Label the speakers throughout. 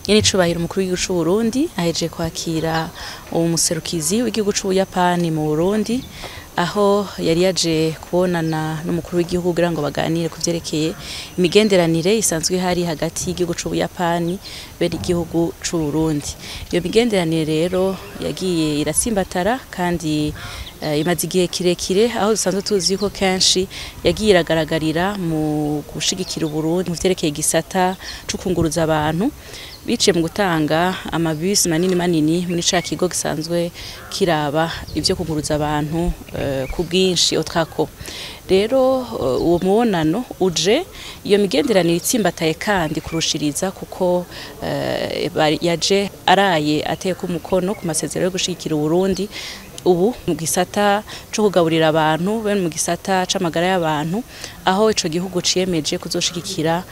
Speaker 1: Nyenicubahiro umukuru w'igihugu c'u Burundi ahejeje kwakira umuserukizi w'igihugu c'Ubuyapani mu Burundi, aho yari yaje kubonana n'umukuru w'igihugu kugira ngo baganire ku vyerekeye imigenderanire isanzwe ihari hagati y'igihugu c'Ubuyapani be n'igihugu c'u Burundi. Iyo migenderanire rero yagiye iratsimbatara kandi imaze igihe kirekire, aho dusanzwe tuzi yuko kenshi yagiye iragaragarira mu gushigikira Uburundi mu vyerekeye igisata co kunguruza abantu, biciye mu gutanga amabisi manini manini muri ca kigo gisanzwe kiraba ivyo kunguruza abantu ku bwinshi, Otraco. Rero uwo mubonano uje iyo migenderanire itsimbataye kandi kurushiriza, kuko yaje araye ateyeko umukono ku masezerano yo gushigikira Uburundi ubu mu gisata co kugaburira abantu be mu gisata c'amagara y'abantu, aho ico gihugu ciyemeje kuzoshigikira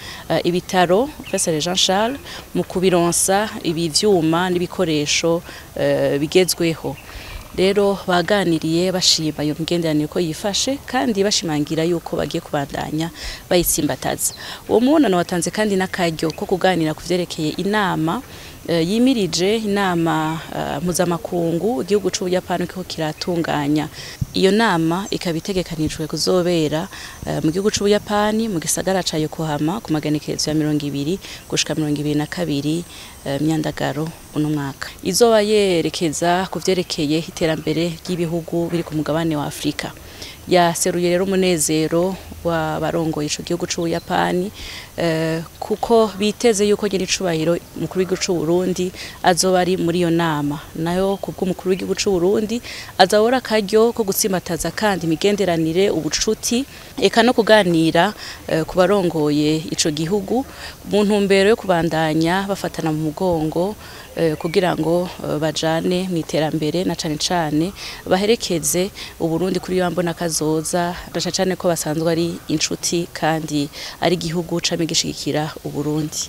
Speaker 1: ibitaro Prince Jean Charles mu kubironsa ibi vyuma n'ibikoresho bigezweho. Rero baganiriye bashima iyo migenderanire ko yifashe, kandi bashimangira yuko bagiye kubandanya bayitsimbataza. Uwo mubonano watanze kandi n'akaryo ko kuganira ku vyerekeye inama yimirije, inama mpuzamakungu igihugu c'Ubuyapani kiriko kiratunganya. Iyo nama ikaba itegekanijwe kuzobera mu gihugu c'Ubuyapani mu gisagara ca Yokohama ku magenekerezo ya 20 gushika 22 Myandagaro uno mwaka. Izoba yerekeza ku vyerekeye iterambere ry'ibihugu biri ku mugabane wa Afrika. Yaseruye rero umunezero w'abarongoye ico gihugu c'Ubuyapani, kuko biteze yuko nyenicubahiro umukuru w'igihugu c'u Burundi azoba ari muri iyo nama. Nayo kubw'umukuru w'igihugu c'u Burundi azahora akaryo ko gutsimbataza kandi imigenderanire, ubucuti, eka no kuganira ku barongoye ico gihugu mu ntumbero yo kubandanya bafatana mu mugongo, kugira ngo bajane mu iterambere, na cane cane baherekeze Uburundi kuri yo mbona kazoza, na cane cane ko basanzwe ari inshuti kandi ari igihugu camye gishigikira Uburundi.